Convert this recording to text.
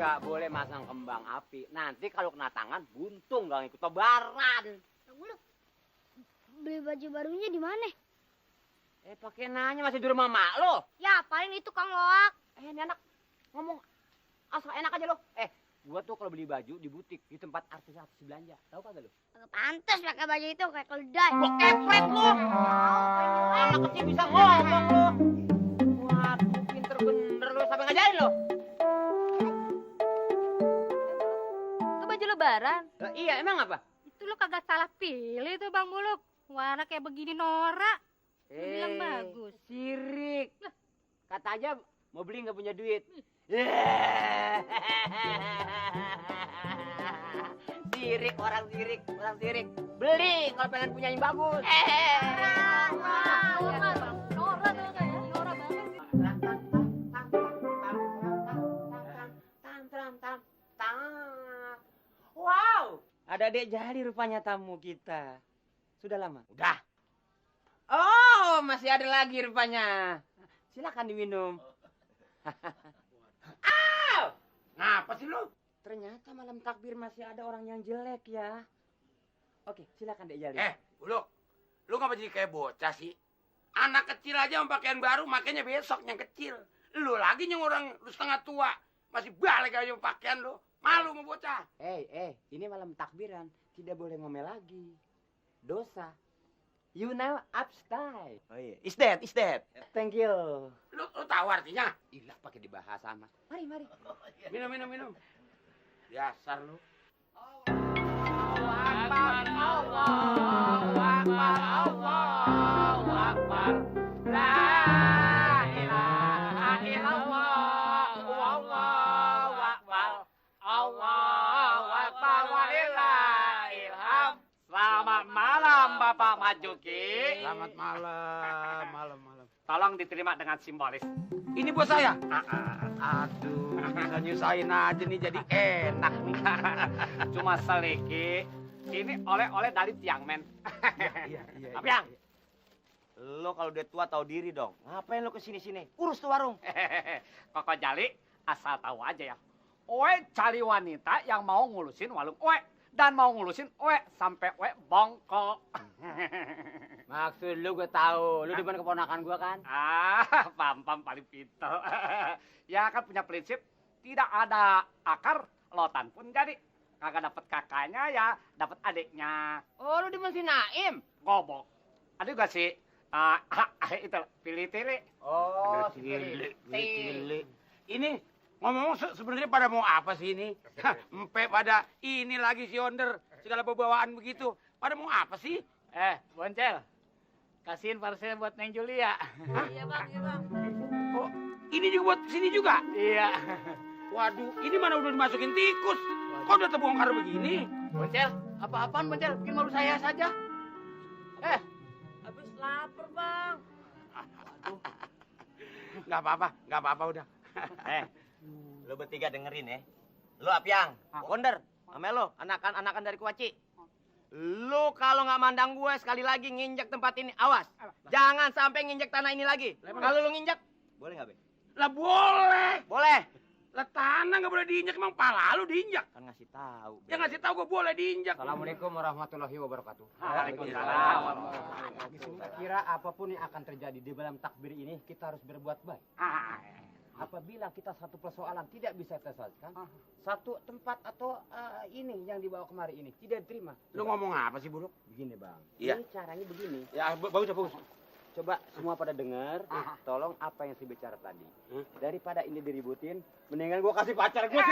nggak boleh masang kembang api. Nanti kalau kena tangan buntung nggak ikut lebaran. Buluk, beli baju barunya di mana? Pakai nanya masih di rumah mak lo. Ya paling itu Kang Loak. Ini anak ngomong asal enak aja lo. Gua tuh kalau beli baju di butik di tempat artis-artis belanja. Tahu kagak lo? Kagak pantas pakai baju itu kayak keledai. Gua kepret lo. Anak kecil bisa ngomong lo. Waduh, pinter bener lo sampai ngajarin lo. Itu baju lebaran. Iya, emang apa? Itu lo kagak salah pilih tuh Bang Buluk. Warna kayak begini norak. Lu bilang bagus. Sirik. Kata aja mau beli nggak punya duit. Sirik, orang sirik. Beli kalau pengen punya yang bagus. Norak tuh kayak norak banget. Wow, ada Dek Jadi rupanya tamu kita. Sudah lama? Udah. Oh, masih ada lagi rupanya. Silakan diminum. Ngapa sih lu? Ternyata malam takbir masih ada orang yang jelek ya. Oke, silakan Dek Jali. Buluk, lu ngapa jadi kayak bocah sih? Anak kecil aja sama pakaian baru, makanya besok yang kecil. Lu lagi yang orang lu setengah tua, masih balik aja sama pakaian lu. Malu mau bocah. Ini malam takbiran, tidak boleh ngomel lagi. Dosa. You now upstyle. Oh iya, is that? Thank you. Lu tahu artinya? Ilah pakai dibahas sama. Mari. Minum. Dasar lu. Allahu Akbar. La ilaha illallah. Wallahu akbar. Allahu akbar walillahil hamd. Selamat malam Bapak Majuki. Selamat malam. Tolong diterima dengan simbolis. Ini buat saya. Aduh, bisa nyusahin aja nih jadi enak nih. Cuma seliki. Ini oleh-oleh dari Tiang Men. Iya. Tiang. Lo kalau udah tua tahu diri dong. Ngapain lo kesini-sini? Urus tuh warung. Koko Jali, asal tahu aja ya. Oe cari wanita yang mau ngulusin warung Oe. Dan mau ngulusin Oe sampai Oe bongkok. Maksud lu gue tahu. Lu demen keponakan gue kan? Pam paling pintar. Ya kan punya prinsip. Tidak ada akar, lotan pun jadi. Kagak dapet kakaknya ya dapet adiknya. Oh lu demen si Naim? Gobok. Ada gak sih? Itu pilih tiri. Oh, pilih. Ini ngomong sebenarnya pada mau apa sih ini? Empe pada ini lagi si Onder segala bawaan begitu. Pada mau apa sih? Boncel. Kasihin parcel buat Neng Julia. Iya bang. Oh, ini juga buat sini juga? Iya. Waduh, ini mana udah dimasukin tikus? Kok udah terbongkar begini? Boncel, apa-apaan Boncel? Bikin malu saya saja. Habis lapar bang. Nggak apa-apa udah. Lo bertiga dengerin ya. Lo Apiang, Wonder, sama lo, anakan dari Kuaci. Lo kalau nggak mandang gue sekali lagi nginjek tempat ini, awas. Jangan sampai nginjek tanah ini lagi. Kalau lo nginjek, boleh nggak, Be? Lah boleh. Boleh. Lah tanah nggak boleh diinjak, emang pala lu diinjak. Kan ngasih tahu. Ya ngasih tahu gue boleh diinjak. Assalamualaikum warahmatullahi wabarakatuh. Waalaikumsalam. Apapun yang akan terjadi di dalam takbir ini, kita harus berbuat baik. Apabila kita satu persoalan tidak bisa terselesaikan, satu tempat atau ini yang dibawa kemari ini tidak diterima. Lu ngomong apa sih, Buruk? Begini bang, Iya. ini caranya begini. Ya, bagus. Coba semua pada dengar, tolong apa yang saya bicara tadi. Daripada ini diributin, mendingan gua kasih pacar gua.